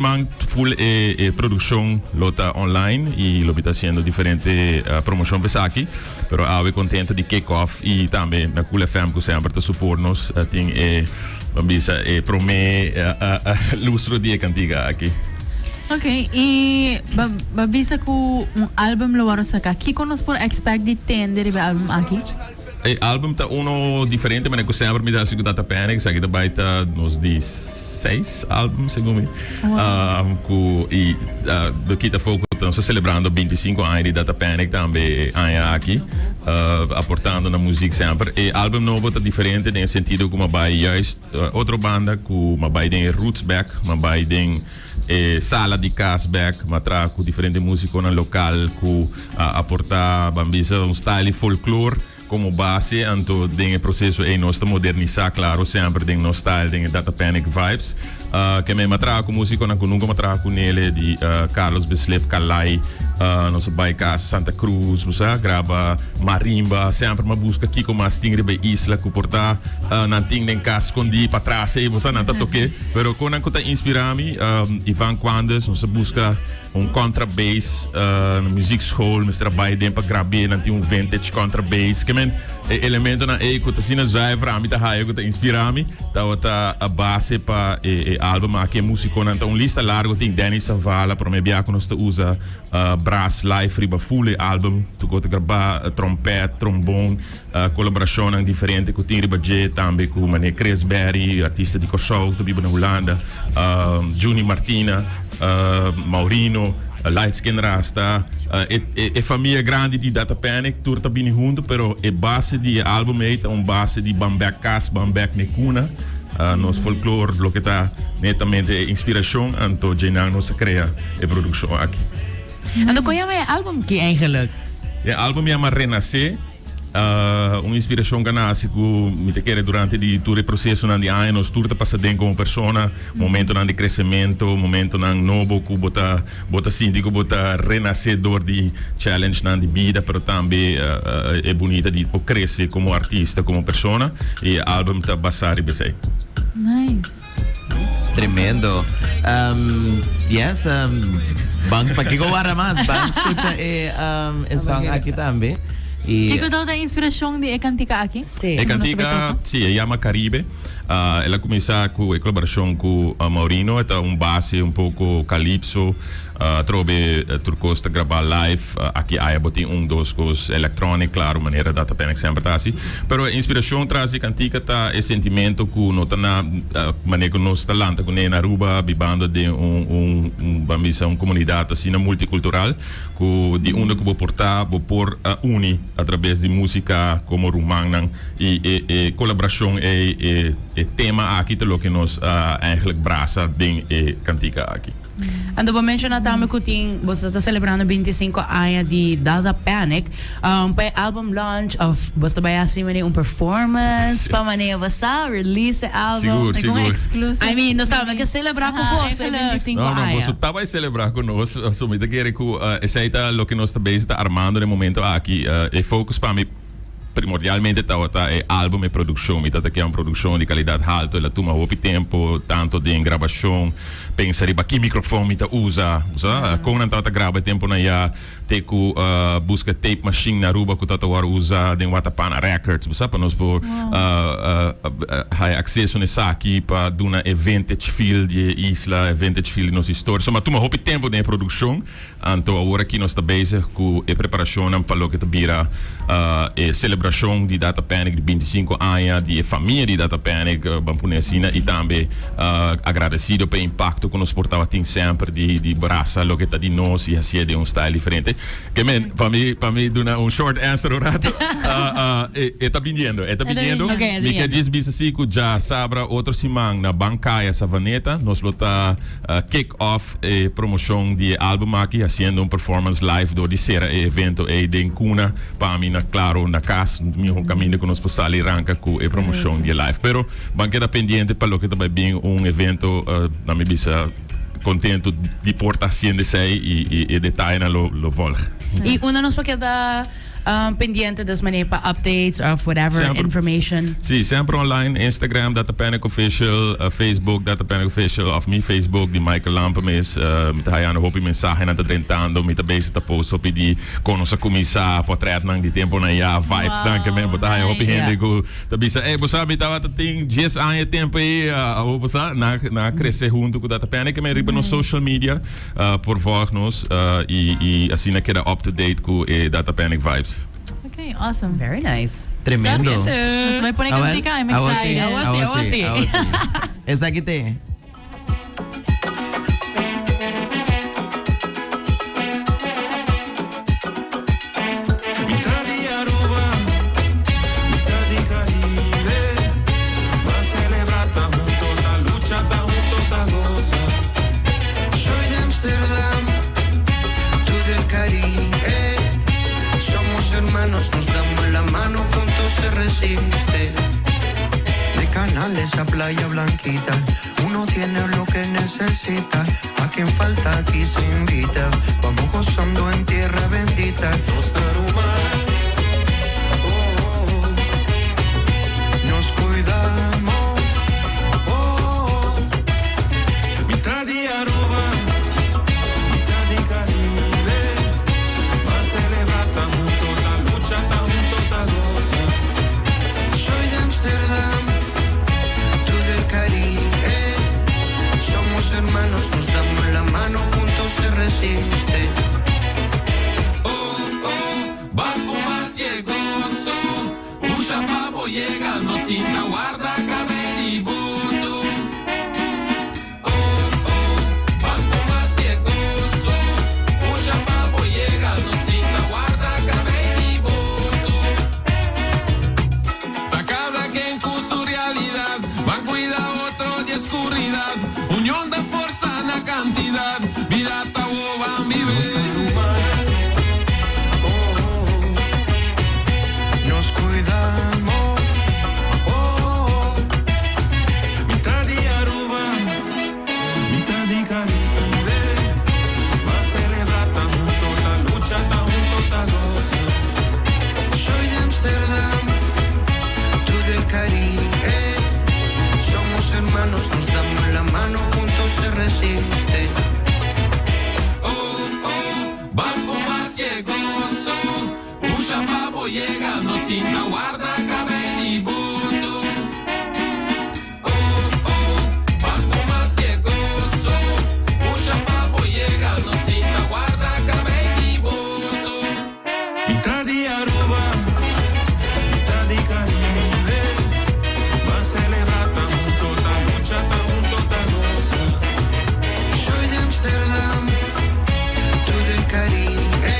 Man full e e produccion lo ta online y lo mi ta haciendo diferente promocion pa esaki. Pero awe contento di kick off y tambe na Cool FM cu semper ta support nos tin e ban bisa e prome lustro di e cantica aki. Ok, y ba ba bisa cu un album lo worde saca. Kico nos por expect di tende riba e album aki? E album ta uno diferente manera cu semper mi ta haci cu Tata Panic. Esaki ta bay ta nos di seis album segun mi. Cu y do kita afo cu nos ta celebrando binticinco aña di Data Panic tambe e aña aki. Aportando na muziek semper. E album nobo ta diferente den e sentido cu mi a bay juist otro banda cu mi a bay den e roots bek. Mi a bay den e sala di cas bek. Mi a traha cu diferente musiconan local cu a aporta, ban bisa, un style di folklor como base. Anto den e proceso ey nos ta modernisa, claro, semper den nos style, den e Data Panic vibes. Ke mi a traha cu musiconan cu nunca mi a traha cu nele, di Carlos Bislip, Kalai, nos a bay cas Santa Cruz, bo sa, graba marimba. Semper mi a busca kico mas tin riba e isla cu por ta nan tin den cas scondi patras ey, bo sa, nan ta toke. Pero con nan cu ta inspira mi, Ivan Quandes, nos a busca Un contrabass na muziekschool mester a bai den pa grab'é, nan tin un vintage contrabass. Ke men e elementonan ei ku ta asina zuiver ami ta haya ku ta inspirá mi, tabata a base pa e album aki. E musikonan ta un lista largo, tin Danny Zavala, promé bia ku nos ta usa brass live riba full e album, tur ku ta grabá trompèt, trombon. Kolaborashonnan diferente ku tin riba dje tambe ku manera Chris Berry, artista di Kòrsou ku ta biba na Hulanda, Juni Martina, Maurino, Light Skin Rasta, e famia grandi di Data Panic tur ta bini huntu pero e base di e album ei ta un base di ban bek kas, ban bek n'e kuna, nos folklor loke ta netamente e inspirashon anto djenan nos a krea e produkshon aki. Anto kon yama e album ki eigenlijk? E album yama Renacé. Un inspiracion cu a nace cu mi ta kere durante di tur e procesonan di aña nos tur ta pasa den como persona, momentonan di crecemento, momentonan nobo cu bo ta bo ta sinti cu bo ta renace door di challengenan di bida pero tambe e bunita di por crece como artista, como persona y e album ta basa riba esey. Nice. Tremendo. Um, yes, um, ban, pa kiko warda mas? Ban escucha e, um, e song aki tambe. Y Kiko tabata e inspiracion di e cantica aki? Sí. E cantica, sí, e yama Caribe. Ah, el a cuminsa cu e colaboracion cu ah, Maurino. E ta un base un poco calypso. Atrobe tur cos ta graba live. Aki aya bo tin un dos cos electronic, claro, manera Data Panic semper ta haci. Pero e inspiracion tras di cantica ta e sentimento cu no ta na manera cu nos ta lanta cune na Aruba, bibando den un un un ban bisa un comunidad asina multicultural cu di unda cu bo por ta bo por uni a traves di musica como rumannan y e e colaboracion ey e e tema aki ta loke nos a eigenlijk brasa den e cantica aki. Anto bo menciona tambe cu tin boso ta celebrando binticinco aña di Dada Panic. Pa e album launch of boso ta bay haci mane un performance pa mane bo sa release e album? Sigur, sigur. Un exclusive. I mean, nos tambe ke celebra cu boso e binticinco No, no, aña. boso ta bay celebra cu nos. So mi ta kere cu esey ta loke nos ta bezig ta armando den momento aki. E focus pa mi Primordialmente tabata e album, e produccion. Mi tata ke un produccion di calidad halto. El a tuma hopi tempo, tanto den grabacion, pensa riba ki microfon mi ta usa, sa? Con nan tabata graba e temponan ya, te cu busca tape machine na Aruba cu tabata wor usa den Watapana Records, bo sa, pa nos por haya acceso na esaki pa duna e vintage feel di e isla, e vintage feel di nos historia. So, mi a tuma hopi tempo den e produccion. Anto awor aki nos ta bezig ku e preparashonnan pa loke ta bira e selebrashon di Data Panic di bintisinko aña di e famia di Data Panic, ban pone asina, i tambe agradesido pa e impakto ku nos por tabatin semper di di brasa loke ta di nos i hasié den un style diferente. Ke men, pa mi pa mi duna un short answer un rato, e ta biniendo, e ta biniendo. Mi ke djis bisa si ku djasabra otro siman na Bankaya Savaneta nos lo ta kick off e promocion di e album aki haciendo un performance live door di cera e evento ey den cuna pa mi na claro na cas miho caminda cu nos por sali ranca cu e promocion di e live pero ban keda pendiente pa loke ta bay bin un evento na mi bisa contento di por ta haciendo esey y e detayenan lo volg. Y unda nos por keda. um, pendiente des manera pa updates of whatever Semper. information? Si, semper online, Instagram Data Panic Official, Facebook Data Panic Official of mi Facebook di Michael Lampe mes. Mi ta hayando hopi mensahenan ta drentando, mi ta bezig ta post hopi di kon nos a kuminsá, portretnan di temponan ya, vibesnan ke men. Bo ta haya hopi hende ku ta bisa, ey bo sa mi tabata tin dies aña e tempo ey, awor bo sa, nan nan a krese huntu ku Data Panic ke men riba nos social media por volg nos y y asina keda up to date ku e Data Panic vibes. Ok, awesome. Very nice. Tremendo. Nos bai pone cantica, I'm excited. Awo si, awo si. Awo si. Esaki te. Mitad di Aruba, mitad di Caribe. Pa celebra ta hunto, ta lucha, ta hunto, ta goza. Soy de Amsterdam, tú del Caribe. Somos hermanos, nos damos la mano, juntos se resiste. De Canales a Playa Blanquita, uno tiene lo que necesita. A quien falta aquí se invita. Vamos gozando en tierra bendita. Nos ta ruman, oh, oh, oh. Nos cuidamos. Oh, oh, oh. Mitad di Aruba, mitad di Caribe. Pa celebra ta hunto, ta lucha, ta hunto, ta goza. Soy de Amsterdam, tú del Caribe. Somos hermanos, nos damos la mano, juntos se resiste. Oh, oh, barco mas llegó, Usha pabo llega, no sin guarda cabello y voto. Oh, oh, barco mas llegó, Usha pabo llega, no sin guarda cabello y voto. Ta cada ken cu su realidad, ban cuida otro di oscuridad. Union ta forsa na cantidad, bida ta ban biba. Oh, oh, oh. Nos cuidamos. Oh, oh, oh. Mitad di Aruba, mitad di Caribe. Pa celebra ta hunto, ta lucha, ta hunto, ta goza. Soy de Amsterdam, tú del Caribe. Somos hermanos, nos damos la mano, juntos se resiste. Oh, oh, barco mas llegó, Usha pabo llega, no sin guarda cabello y voto. Oh, oh, barco mas llegó, Usha pabo llega, no sin guarda cabello y voto. Mitad di Aruba, mitad di Caribe. Pa celebra ta hunto, ta lucha, ta hunto, ta goza. Soy de Amsterdam, tú del Caribe.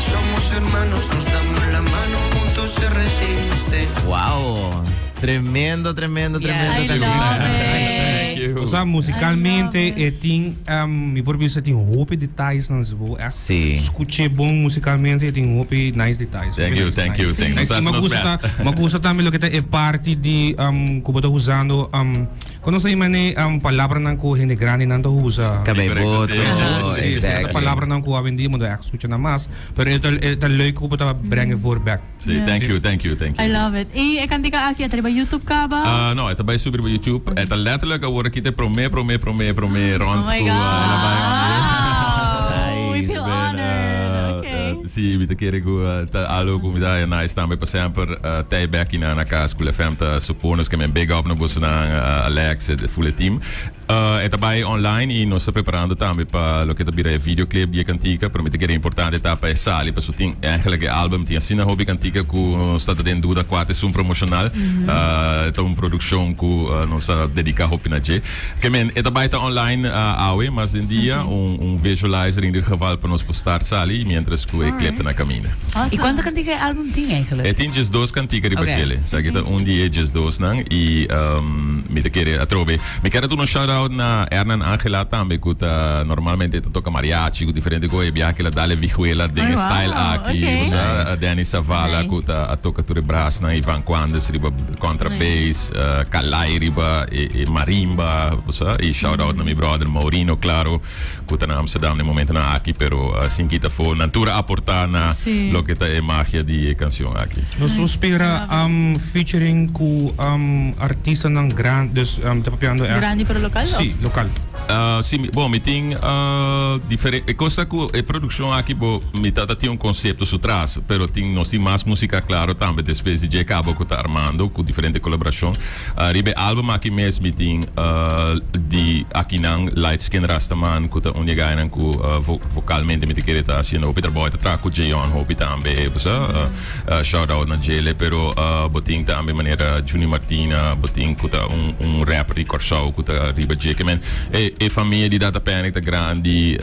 Somos hermanos, nos damos la mano, juntos se resiste. Wow. Tremendo, tremendo, tremendo. I tremendo. love it. Thank you. Osea, musicalmente, I love e tin, mi por bisa tin hopi details nan bo. Si. Scucha bon musicalmente, e tin hopi nice details. Thank Hopi you, nice, thank nice. you, thank you. Nice. Nos Mi nos gusta, best. mi gusta tambe loke ta e parti di cu bo ta usando con nos mane palabranan cu hende grandi nan ta usa. Cabey Correcto, boto. si, si, Si, palabranan cu hoy en dia mundo echt scucha na mas, pero e ta leuk cu bo ta brengen voor back. Si, thank you, thank you, thank you. I love it. Y e cantica aki ta riba YouTube caba? No, e ta bay subi riba YouTube. E ta letterlijk awor aki te prome, prome, prome, prome rond Oh my cu, God. el a bay on. Wow, we feel Ben, honored. Okay. Si, mi ta kere cu ta algo cu mi ta nice tambe pa semper tey back na na cas cu FM ta support nos ke men big up na boso nan Alex e full team. E ta bay online y nos ta preparando tambe pa loke ta bira e videoclip di e cantica, pero mi ta kere importante ta pa e sali paso tin eigenlijk e album tin asina hopi cantica cu nos ta den duda cua ta esun promocional. Ta un produccion cu nos a dedica hopi na dje. Ke men e ta bay ta online awe mas den dia un un visualizer in ieder geval pa nos por start sali mientras cu e clip ta na camina. Y cuanto cantica e album tin eigenlijk? E tin 12 cantica riba djele. Esaki ta un di e 12 nan y mi ta kere atrobe. Mi kier a duna un shout out. out na Hernan Angela tambe ku ta normalmente ta toka mariachi ku diferente kos e biaha kila dale vihuela den e Oh, wow. style aki. Okay. Bo sa Danny Zavala Nice. ku ta a toka tur e brasnan, Ivan Quandes riba contrabass, Kalai riba e marimba, bo sa. I shout out na mi brother Maurino claro ku ta na Amsterdam na e momentonan aki pero sin kita afo nan tur a aporta na loke ta e magia di e cancion aki. Nos lo spera featuring ku artistanan gran, dus mi ta papiando echt. Grandi pero local of? Si, local. Si, bon mi tin diferente, e cos ta ku e produccion aki bo mi ta ta tin un concepto su tras, pero tin nos tin mas musica claro tambe despues di dje cabo ku ta armando ku diferente colaboracion. Riba e album aki mes mi tin di akinan Light Skin Rastaman ku ta un di e gainan ku vocalmente mi ta kere ta haciendo hopi trabou. E ta traha ku Jeon hopi tambe, bo sa. Shout out na djele. Pero bo tin tambe manera Juni Martina, bo tin ku ta un un rapper di Kòrsou ku ta riba dje. Ke men e e famia di Data Panic ta grandi.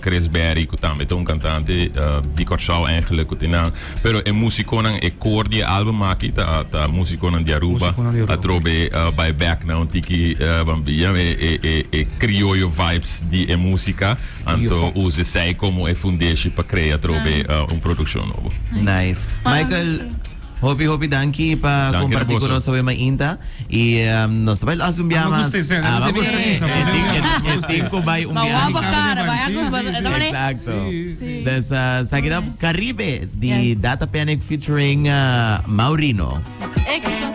Chris Berry ku tambe ta un kantante di Kòrsou eigenlijk ku tin nan. Pero e musiconan, e core di e album aki ta ta musiconan di Aruba. Musiconan di Aruba. Atrobe bai back na un tiki bambia e e e e crioyo vibes di e musica. Anto usa esei como e fundeshi pa crea atrobe un produccion nobo. Nice. Michael, hopi hopi danki pa Danki na comparti cu boso. nos awe mainta. Y nos ta bai haci un biaha Ah, me mas. gusta ese, Ah, me me gusta gusta. ese. E tin cu bai un Ma biaha. wabo cara, bai a cu Exacto. Sí, Dus Sagina Caribe di Yes. Data Panic featuring Maurino. Exito.